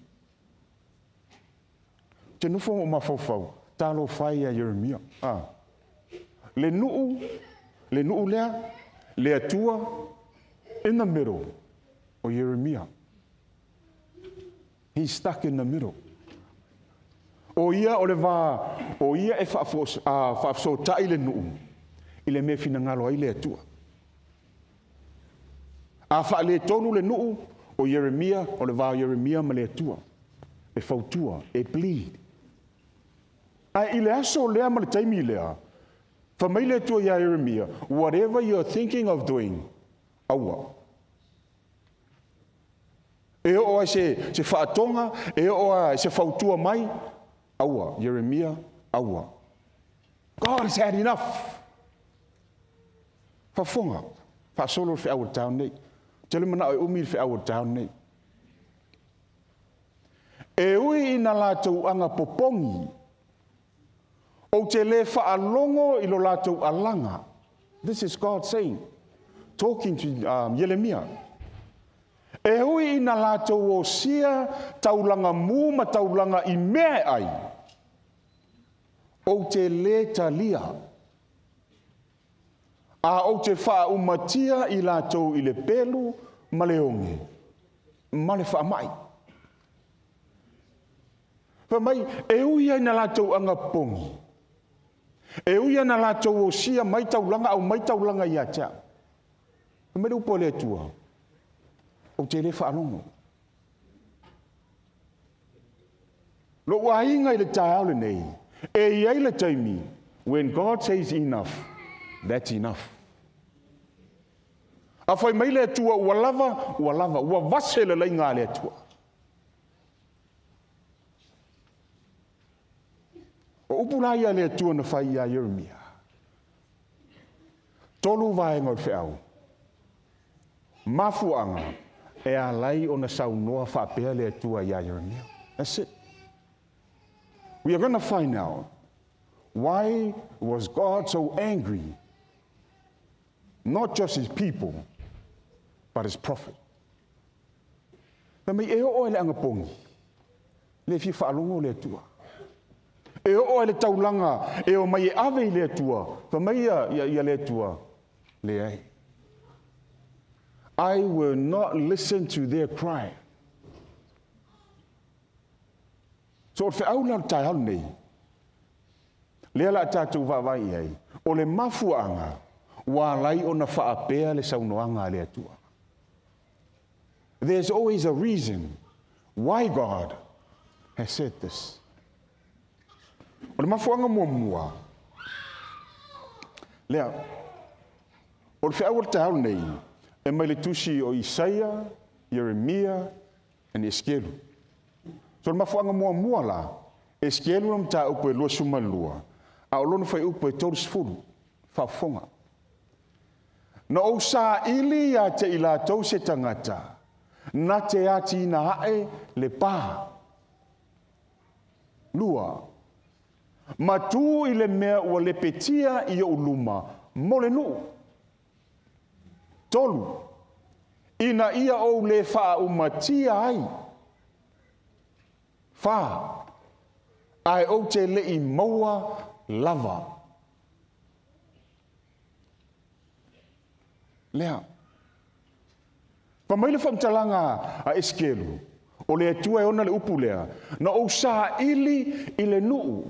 Te nufo o mawhauwhau, talo whai ia Jeremia. Ah. Le nu'u lea, le atua, in the middle o Jeremia. He's stuck in the middle. O ia o le vā, o ia e whaafsotai le nu'u, i le mea finangalo ai le atua. A wha le tonu le nu'u o Jeremia, o le vā o Jeremia ma le atua. E fautua, e plead. A i le aso lea ma le taimi lea, fa mai le atua ia Jeremia, whatever you're thinking of doing, aua. E o ai se whaatonga, e o ai se fautua mai, aua, Jeremia, aua. God has had enough. Whafonga, whaasolo le whiaua tau nei. Te le mana o umi le whiaua tau nei. E ui ina lātou anga popongi, o te le whaalongo i lo lātou alanga. This is God saying, talking to Jeremia. E ui ina lātou o sia taulanga mū ma taulanga i mea ai, o te le talia. A o te whaaumatia i lātou i le pelu ma le onge, ma le whaamai. Fa mai, e ui ai na lātou anga pongi. E ui ai na lātou o sia mai taulanga au mai taulanga ia tea. Fa mai le upo le atua, o te le whaalongo. Lo wainga i le taeao le nei, e iai le taimi, when God says enough, that's enough. A whai mai le atua, ua lava, ua lava, ua vase le leinga le atua. O upu la ia le atua na whai ia Jeremia. Tolu vaenga o le wheau. Mafuanga e alai o na saunoa whaapea le atua ia Jeremia. That's it. We are going to find out why was God so angry, not just his people, but his prophet. Fa mai e oo i le agapogi, le fia faalogo le Atua. E oo i le taulaga e omai e ave i le Atua, fa mai ia, ia, ia le Atua, leai. I will not listen to their cry. So o le feau la o le taeao lenei, lea la a tatou vaavaai i ai, o le mafuaaga ua ala ai ona faapea le saunoaga a le Atua. There's always a reason why God has said this. O le mafuaaga muamua, lea, o le feau o le taeao lenei, e mai le tusi o Isaia, Ieremia, and Esekielu. So o le mafuaaga muamua la, Esekielu le mataupu e 22, a o lona fuaiupu e 30, faafofoga. Na ou saili ia te i latou se tagata, na te atiina ae le pa. Lua, ma tu i le mea ua lepetia i ou luma mo le nuu. Tolu, ina ia ou le faaumatia ai. Fa, ae ou te le i maua lava. Lea. Fa mai le faamatalaga a Esekielu, o le Atua e ona le upu lea, na ou saili i le nuu,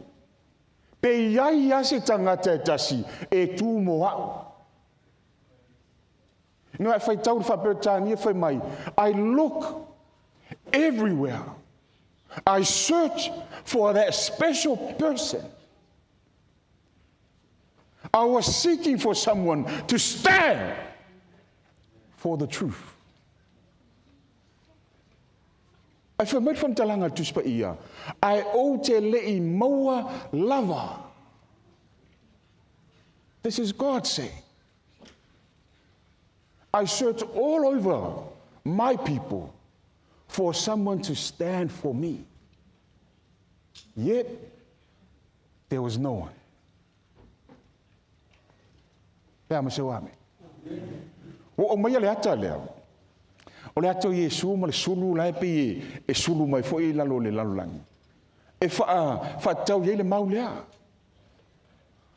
pe i ai lava se tagata e tasi e tu mo au. Ina e faitau le faa-Peretania fai mai, I look everywhere. I search for that special person. I was seeking for someone to stand for the truth. Ae fai mai le faamatalaga a le Tusi Paia, ae ou te le i maua lava. This is God saying, I search all over my people for someone to stand for me. Yet, there was no one. Pe a ma se ame. Ua aumaia le ata lea. O le ata o Iesu ma le sulu la e pei e sulu mai foi i lalo o le lalolagi. E faatatau i ai le mau lea.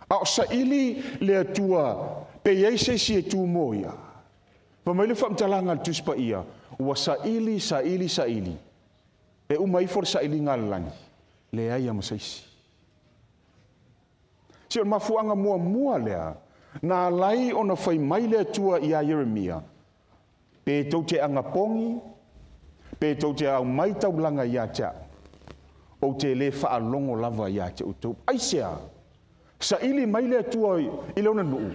A o saili le Atua pe i ai se isi e tu mo ia. Fai mai le faamatalaga a le Tusi Paia, ua saili, saili, saili. E uma ifo le sailiga a le lagi, leai lava ma se isi. Se o le mafuaaga muamua lea na ala ai ona fai mai le Atua iā Ieremia, Pe tou te agapogi, pe tou te aumai taulaga ia te au, ou te le faalogo lava ia te outou. Aisea? Saili mai le Atua i lona nuu,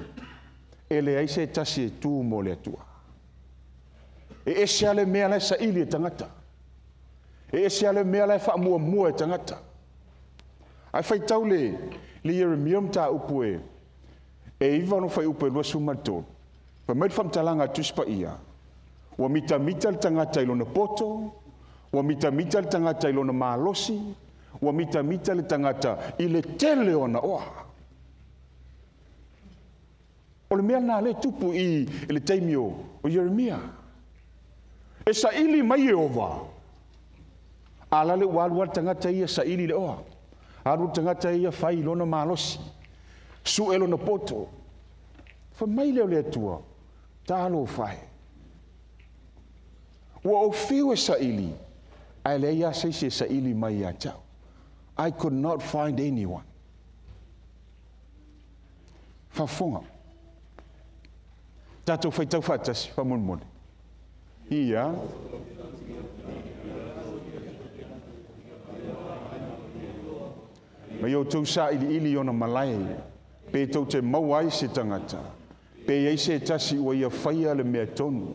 e leai se tasi e tu mo le Atua. E ese lava le mea la e saili e tagata. E ese lava le mea la e faamuamua e tagata. Ae faitau le, le Ieremia mataupu e, e iva ona fuaiupu e 23. Fai mai le faamatalaga a le Tusi Paia, Ua mitamita le tagata i lona poto, ua mitamita le tagata i lona malosi, ua mitamita le tagata i le tele o ana oa. O le mea lena lea e tupu i le taimi o Ieremia. E saili mai Ieova, a la le ua alu lava le tagata ia saili le oa. Alu le tagata ia fai lona malosi, sue lona poto. Fai mai lea o le Atua, Talofa e! Ua ou fiu e saili, ae leai lava se isi e saili mai ia te au. I could not find anyone. Faafofoga. Tatou faitau faatasi, faamolemole. Ia. Mai outou sailiili i ona malae, pe tou te maua ai se tagata, pe i ai se tasi ua ia faia le mea tonu,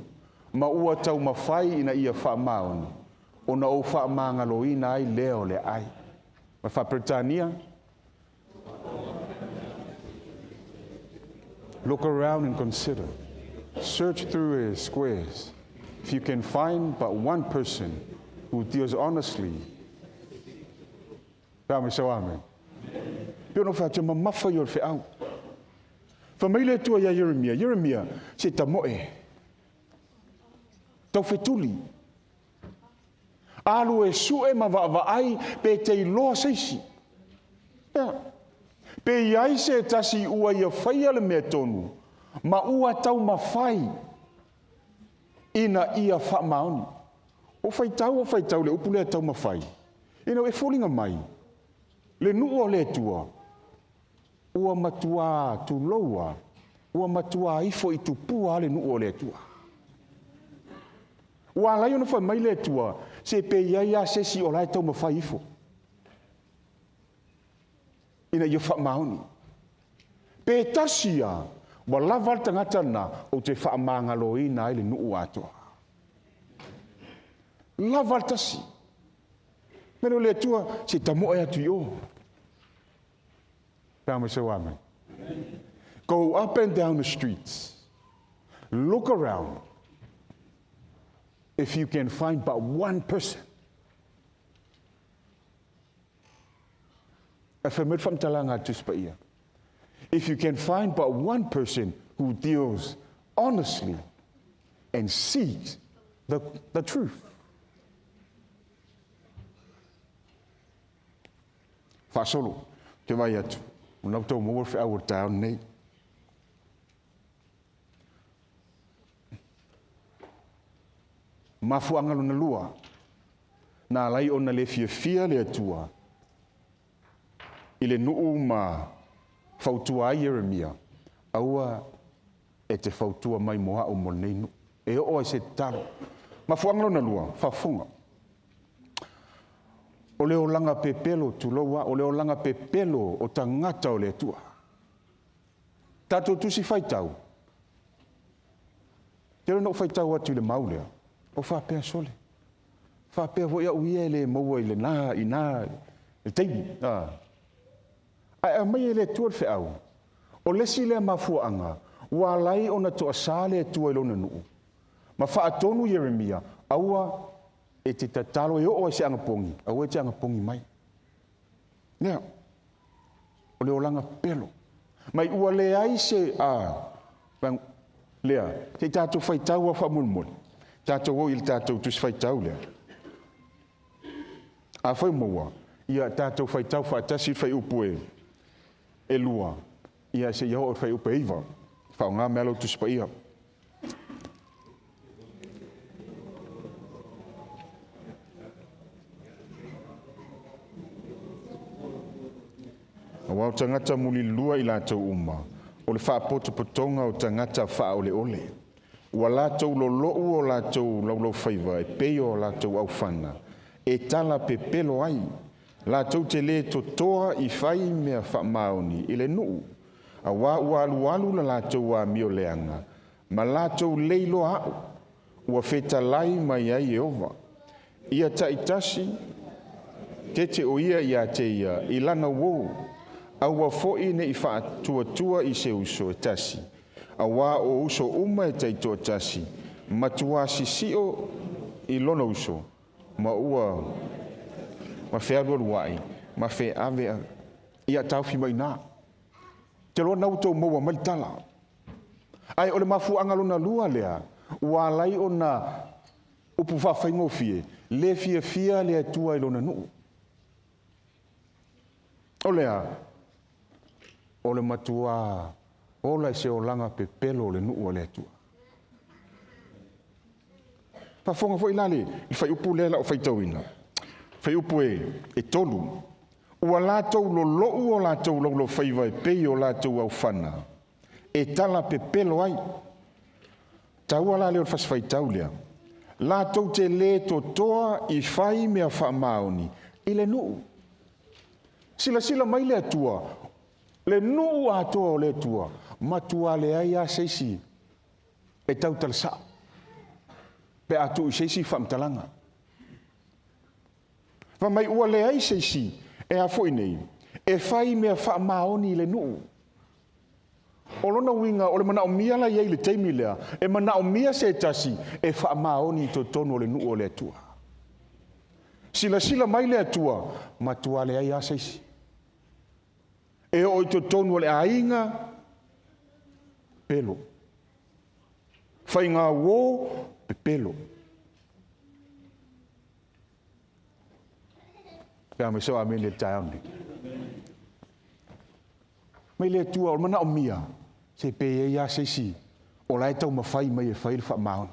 ma ua taumafai ina ia faamaoni, ona ou faamagaloina ai lea o le aai. Ma Faa-Peretania, Look around and consider. Search through his squares. If you can find but one person who deals honestly. Pe a mai sau ame. Pe ono whaatu mamafa i o le wheau. Whamaile atua ia Jeremia. Jeremia, se tamoe. Tau whetuli. Alu e sue ma vaavaai pe te iloa seisi. Ia. Pe iai se tasi ua ia whaia le mea tonu, ma ua tau mawhai ina ia whaamaoni. O whaitau le upu lea tau mawhai. Ina e fōlinga mai, le nuu o le tua, ua matua tuloua, ua matua ifo i tupua le nuu o le tua. Ua alai ona whai mai le tua, se pe iai a sesi o lai tau mawhai ifo. Ina ia whaamaoni. Pe tasia, wa lava le tangata na o te whaamangaloina ai le nuu atoa. Lava le tasi. Mele o le atua, se tamoe atu i o. Pā mai sau ame. Go up and down the streets. Look around. If you can find but one person. If you can find but one person who deals honestly and seeks the truth. Whaasolo, te vai atu. Una tau maua whiau o tāu nei. Mafuanga lona lua. Nā lai ona le fiafia le atua. I le nuu ma fautua ai Jeremia. Aua e te fautua mai moa o mo nei nu. E o ai se talo. Mafuanga lona lua, whafonga. O le olanga pepelo tuloa, o le olanga pepelo o tangata o le atua. Tātou tusi whaitau. Te rona o whaitau atu i le maulea. O whapea sole. Whapea voi au ia le maua i le nā, i nā, le teimi. Ai a mai e le atua le wheau. O lesi lea mafuaanga, ua lai ona toa sa le atua i lona nuu. Ma whaatonu Jeremia, aua e te tatalo e oo ai se angapongi, aua e te angapongi mai. Nea, o le olanga pelo. Mai ua le ai se, lea, te tātou whaitau a whaamulmuli. Tātou o i le tātou tusi whaitau lea. A whai maua, ia tātou whaitau whaatasi whai upu e lua. Ia se ia o whai upu e iwa. Whao ngā mea lau tusi pa ia. Wau tangata muli lua i lātou uma, o le whaapotopotonga o tangata whaole ole. Ua lātou lolou o lātou laulau whaiva, e peio o lātou auwhana, e tala pepelo ai, lātou te le totoa i whai mea whaamaoni i le nuu. A wā ua alu alu la lātou a mio leanga, ma lātou leilo au, ua whetalai mai ai e ova. Ia taitasi, te te o ia ia te ia, i lana wō, aua foi ne i whaatuatua i se uso e tasi. Awa o uso uma e taitoa tasi. Matua sisio i lona uso. Ma ua, ma whealu aluai, ma whe ave ia taufi mai nā. Te loa nau tau maua mai tala. Ai o le mafuanga lona lua lea, ua lai ona upu whawhaingofie, le fia fia le atua i lona nuu. O lea, o le matua, ola i se olanga pepelo o le nuu o le atua. Whafonga foi lale, i whai upu lea la o whaitauina. Whai upu e tolu. Ua lātou lolou o lātou laulau whaiva e pei o lātou au whana. E tala pepelo ai. Taua la leo le whaitau lea. Lātou te le totoa i whai mea whaamaoni i le nuu. Sila sila mai le atua. Le nuu atoa o le atua. Matua le ai a seisi e tautal sa. Pe atu i seisi whaamtalanga. Wa mai ua le ai seisi e a foi nei. E whai mea whaamaoni i le nuu. O lona winga, o le manao mia la iei le teimi lea. E manao mia se tasi e whaamaoni i totonu o le nuu o le atua. Silasila mai le Atua, matua leai lava se isi. E oo i totonu o le aiga, pepelo. Faiga uo, pepelo. Pe a mai sau amene le taeao nei. Mai le Atua, o le manaomia, se pe i ai lava se isi o la e taumafai mai e fai le faamaoni.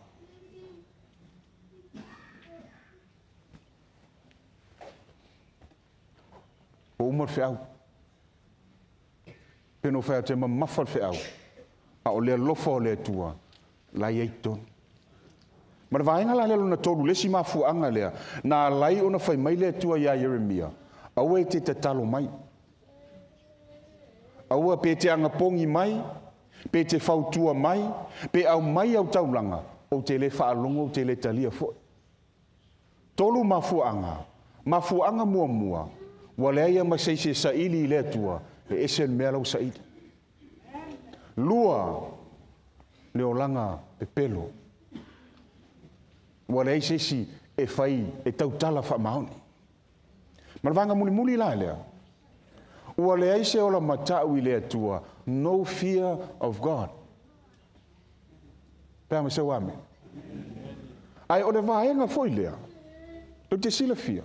Ua uma le feau. Pe no fai atu e mamafa le feau, a o le alofa o le Atua, la i ai totonu. Ma le vaega la lea lona tolu, le isi mafuaaga lea, na alai ona fai mai le Atua ia Ieremia, aua e te tatalo mai. Aua pe te agapogi mai, pe te fautua mai, pe au mai au taulaga, ou te le faalogo, ou te le talia foi. Tolu mafuaaga. Mafuaaga muamua, ua leai ma se isi e saili i le Atua, e ese le mea lau saili. Lua, le olaga pepelo. Ua leai se isi e fai e tautala faamaoni. Ma le vaega mulimuli la lea, ua leai se ola matau i le Atua, no fear of God. Pe a ma seu amen. Ai o le vaega foi lea, o te silafia,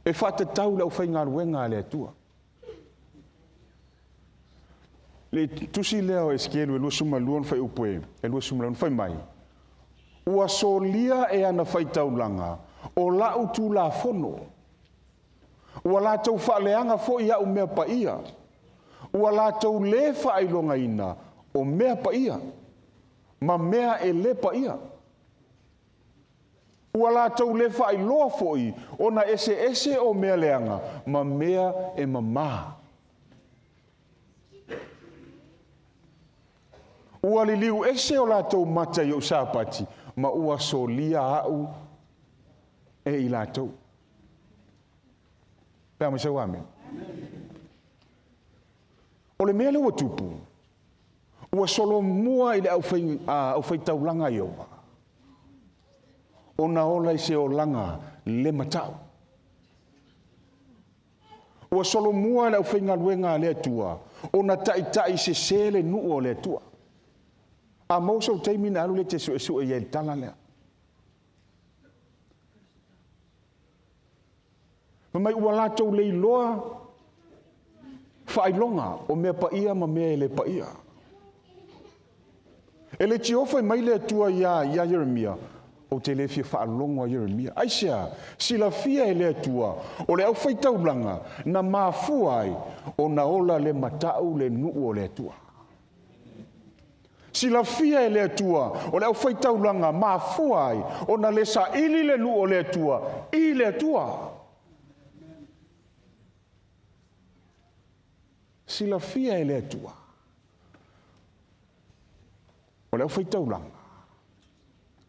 e whaatatau le au whaingaluenga a le Atua. Le tusi lea o Esekielu e 22 whai upu e, e 22 whai mai. Ua solia e ana whaitaulaga o lau tulafono. Ua latou faaleaga foi au mea paia. Ua latou le faailogaina o mea paia ma mea e le paia. Ua latou le faailoa foi ona ese ese o mea leaga ma mea e mamā. Ua liliu ese o latou mata i o sapati, ma ua solia au e i latou. Pe a mai sau amen. O le mea le ua tupu, ua solomua i le au whaitaulaga i oa. Ona ola i se olaga le matau. Ua solomua i le au whaingaluenga a le Atua, ona taitai se se le nuu o le Atua. A mau sau taimi na alu le te sue sue i le tala lea. Ma mai ua latou leiloa faailoga o mea paia ma mea e le paia. E le tiofa mai le Atua ia Ieremia, o te le fia faalogo a Ieremia. Aisea, silafia e le Atua, o le au faitaulaga na mafua ai ona ola le matau le nuu o le Atua. Silafia e le Atua, o le au faitaulaga mafua ai ona le saili le nuu o le Atua i le Atua. Silafia e le Atua, o le au faitaulaga,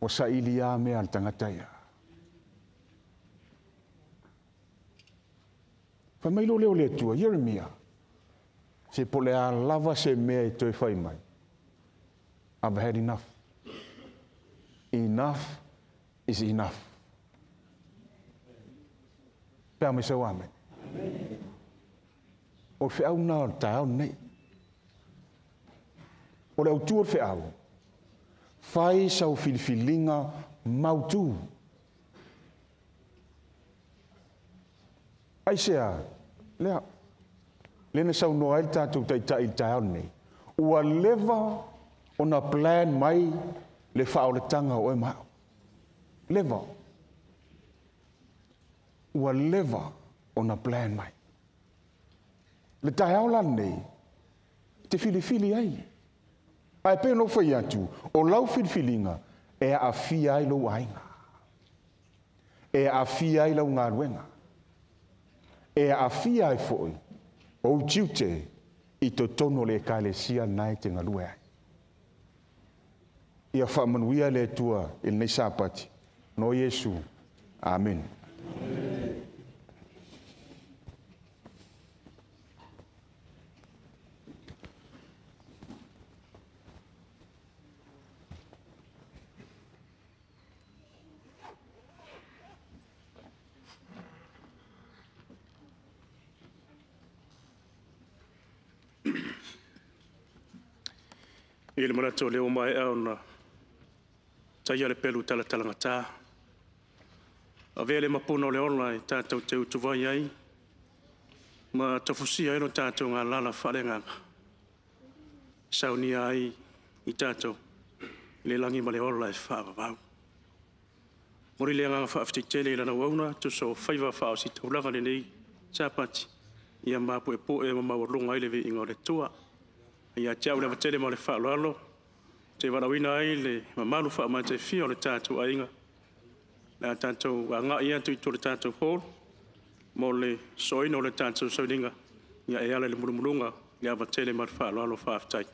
o saili a mea al tangata ia. Fai mai lo leo le Atua, Ieremia, se po le a lava se mea i toe fai mai. I've had enough. Enough is enough. Pe a mai sau amen. O le feau nā o le taeao nei. O le autu o le feau, fai sau filifilinga mautu. Aisea, lea, lena sau noa ai le tātou taitai i le taeao nei. Ua leva ona plan mai le whaoletanga o e mau. Leva. Ua leva ona plan mai. Le taeao la nei, te filifili ai. Ai pe no whai atu, o lau filifilinga, e aafia ai lou aiga. E aafia ai lau ngaluenga. E aafia ai foi, o utiute, i totonu o le ekalesia nai te ngalue ai. Ia whaamanuia le Atua i lenei sapati. No Iesu. Amen. Amen. I le manatu o lea ua maea ona taia le pelu talatalagata. Avea le mapuna o le ola e tātou te utuvai ai, ma tofusia ai lo tātou galala faaleagaga. Saunia ai i tātou i le lagi ma le ola e faavavau. Mori le agaga faafetai tele i lana auauna, tusa o faiva faaositaulaga lenei Sapati, ia mapuepue ma maualuga ai le viiga o le Atua. Ia te au le ava tele ma le faaaloalo, te valaauina ai le mamalu faamatafia o le tātou aiga, le a tātou agai atu i tua o le tātou hall, mo le soaina o le tātou sauniga, ia e ala i le mulumuluga, le ava tele ma le faaaloalo, faafetai.